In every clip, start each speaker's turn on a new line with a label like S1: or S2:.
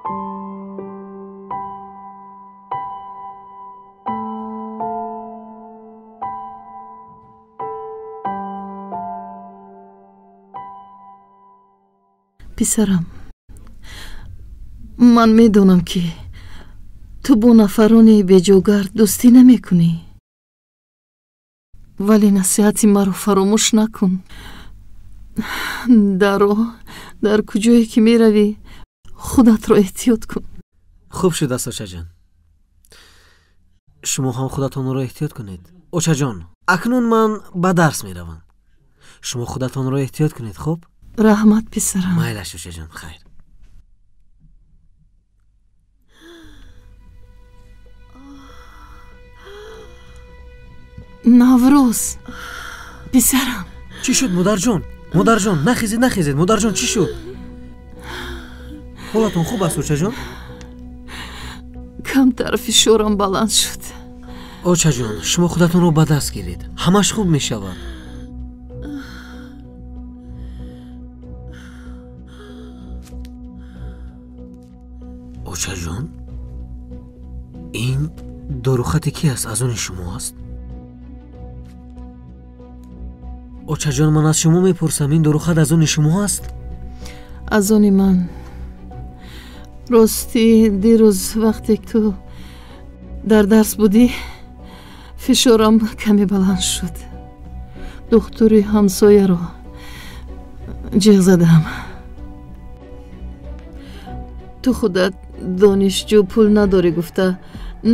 S1: Писарам, ман медонам, ки ту бо нафарони беҷогард дӯстӣ намекунӣ, вале насиҳати маро фаромӯш накун. Дар роҳ, дар куҷое ки меравӣ, худатро эҳтиёт кун.
S2: Хуб шудааст, очаҷон. Шумо ҳам худатонро эҳтиёт кунед. Очаҷон, акнун ман ба дарс меравам. Шумо худатонро эҳтиёт кунед, хуб?
S1: Раҳмат, писарам.
S2: Майлаш, очаҷон, хайр.
S1: Наврӯз, писарам.
S2: Чӣ шуд, модарҷон? Модарҷон, нахезед, нахезед. Модарҷон, чӣ шуд? Ҳолатон хуб аст, очаҷон?
S1: Камтар фишорам баланд шуд.
S2: Очаҷон, шумо худатонро ба даст гиред, ҳамаш хуб мешавад. Очаҷон, ин дорухати ки аст? Аз они шумо аст? Очаҷон, ман аз шумо мепурсам, ин дорухат аз они шумо аст?
S1: Аз они ман. Ростӣ, дирӯз вақте ту дар дарс будӣ, фишорам каме баланд шуд. Духтури ҳамсояро ҷиғ задам. Ту худат донишҷӯ, пул надорӣ гуфта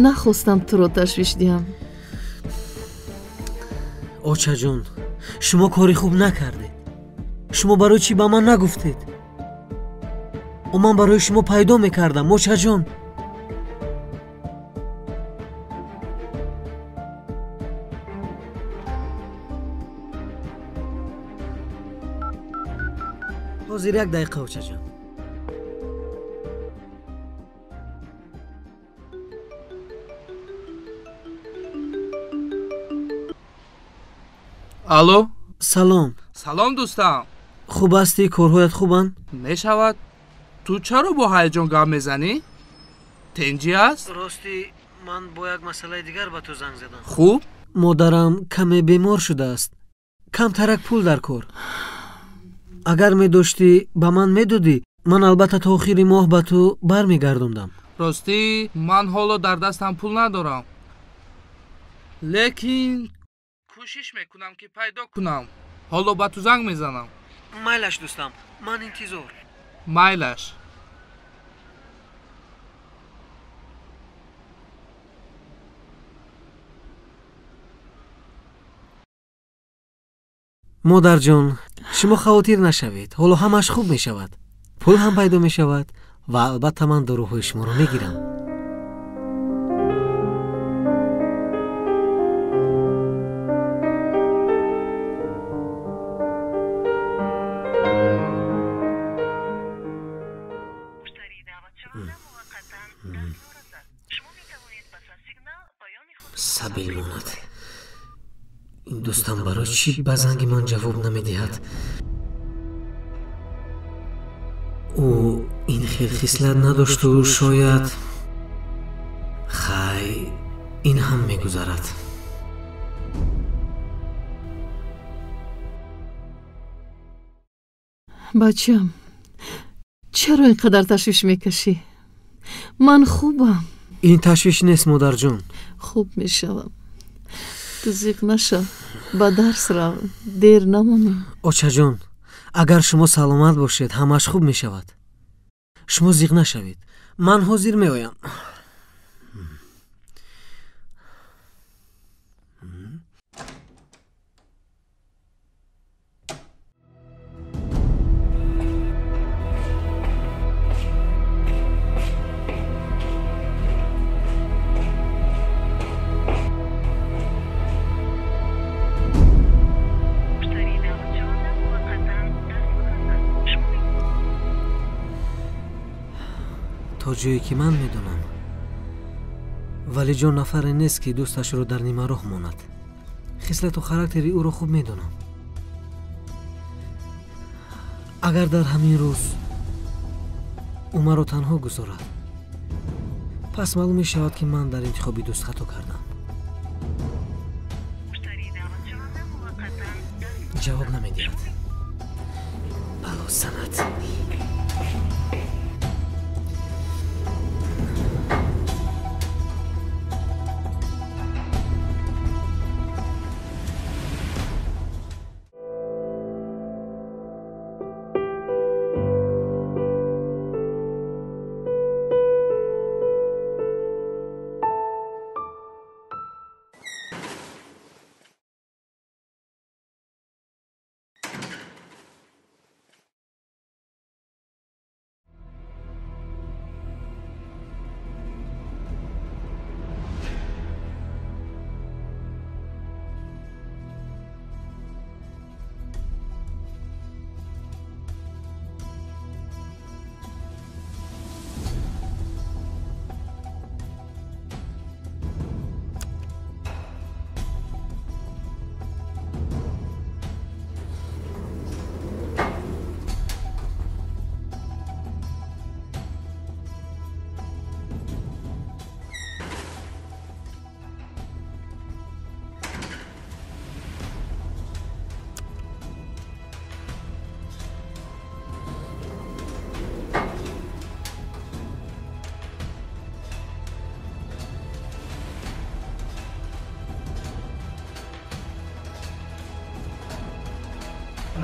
S1: нахостам туро ташвиш диҳам.
S2: Очаҷон, шумо кори хуб накардед. Шумо барои чӣ ба ман нагуфтед? Ман барои шумо пайдо мекардам, очаҷон. Ҳозир як дақиқа, очаҷон.
S3: Алло?
S2: Салом.
S3: Салом, дӯстам.
S2: Хуб ҳастӣ? Корҳоят хубанд?
S3: Мешавад. Ту чаро бо ҳаяҷон гап мезанӣ? Тенҷӣ аст?
S2: Ростӣ, ман бо як масъалаи дигар ба ту занг задам.
S3: Хуб?
S2: Модарам каме бемор шудааст. Камтарак пул дар кор. Агар медоштӣ, ба ман медодӣ, ман албатта то охири моҳ ба ту бармегардондам.
S3: Ростӣ, ман ҳоло дар дастам пул надорам. Лекин кӯшиш мекунам, ки пайдо кунам. Ҳоло ба ту занг мезанам.
S2: Майлаш, дӯстам, ман интизор.
S3: Майлаш.
S2: Модарҷон, шумо хавотир нашавед, ҳоло ҳамаш хуб мешавад. Пул ҳам пайдо мешавад ва албатта ман доруҳои шуморо мегирам. Сабил монад. Ин дӯстам барои чӣ ба занги ман ҷавоб намедиҳад? Ӯ ин хел хислат надошту шояд. Хай, ин ҳам мегузарад.
S1: Бачам, чаро ин қадар ташвиш мекашӣ? Ман хубам.
S2: Ин ташвиш нест, модарҷон.
S1: Хуб мешавам. Ту зиқ нашав, ба дарс рав, дер намонӣ.
S2: Очаҷон, агар шумо саломат бошед, ҳамаш хуб мешавад. Шумо зиқ нашавед. Ман ҳозир меоям. То ҷое ки ман медонам, Валиҷон нафаре нест, ки дӯсташро дар нимароҳ монад. Хислату характери ӯро хуб медонам. Агар дар ҳамин рӯз Ӯ маро танҳо гузорад. Пас маълум мешавад, ки ман дар интихоби дӯст хато кардам. Ҷавоб намедиҳад. Бало занад.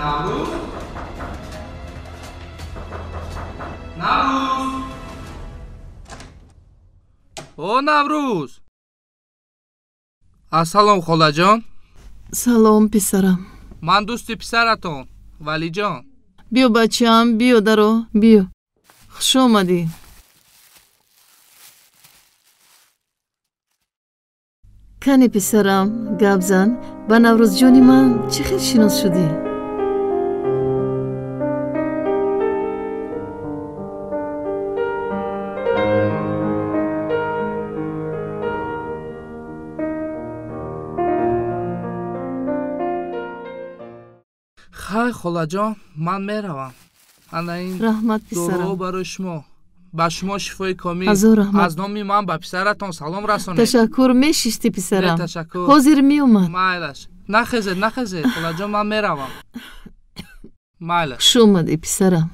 S3: Наврӯз? Наврӯз! О, Наврӯз! Ассалом, холаҷон.
S1: Салом, писарам.
S3: Ман дӯсти писаратон, Валиҷон.
S1: Биё, бачаам, биё даро, биё. Хуш омадӣ. Кане, писарам, гап зан, ба Наврӯзҷони ман чӣ хел шинос шудӣ?
S3: Хай, холаҷон, ман меравам. Ана ин
S1: раҳмат, писарам.
S3: Дуо барои шумо. Ба шумо шифои комил.
S1: Ҳазор раҳмат.
S3: Аз номи ман ба писаратон салом расонед.
S1: Ташаккур, мешишти, писарам.
S3: Не, ташаккур.
S1: Ҳозир меомад.
S3: Майлаш. Нахезед, нахезед, холаҷон, ман меравам. Майлаш.
S1: Хуш омадӣ, писарам.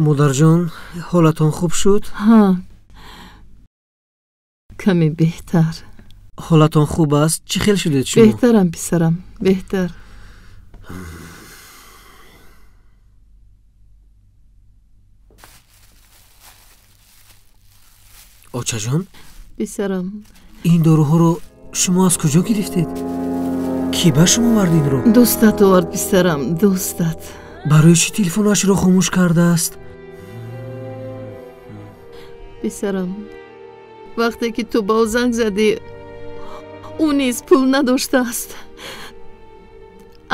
S2: Модарҷон, ҳолатон хуб шуд?
S1: Ҳа, каме беҳтар.
S2: Ҳолатон хуб аст? Чӣ хел шудед шумо?
S1: Беҳтарам, писарам, беҳтар.
S2: Очаҷон?
S1: Писарам.
S2: Ин доруҳоро шумо аз куҷо гирифтед? Кӣ ба шумо овард инро?
S1: Дӯстат овард, писарам, дӯстат.
S2: Барои чӣ телефонашро хомӯш кардааст?
S1: Писарам, вақте ки ту ба ӯ занг задӣ, ӯ низ пул надоштааст.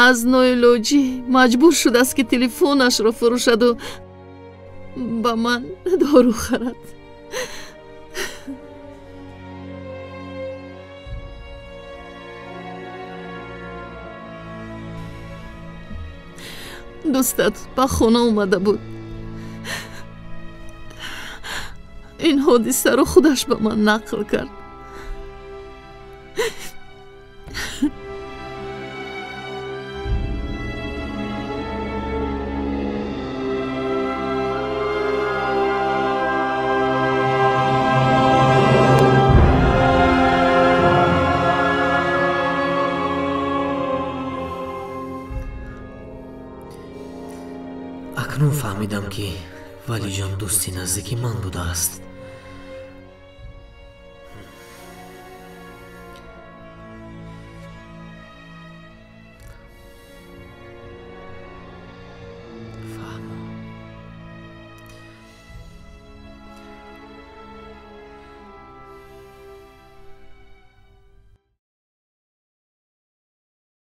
S1: Аз ноилоҷӣ маҷбур шудааст, ки телефонашро фурӯшаду ба ман дору харад. Дӯстат ба хона омада буд. Ин ҳодисаро худаш ба ман нақл кард.
S2: Акнун фаҳмидам, ки Валиҷон дӯсти наздики ман будааст.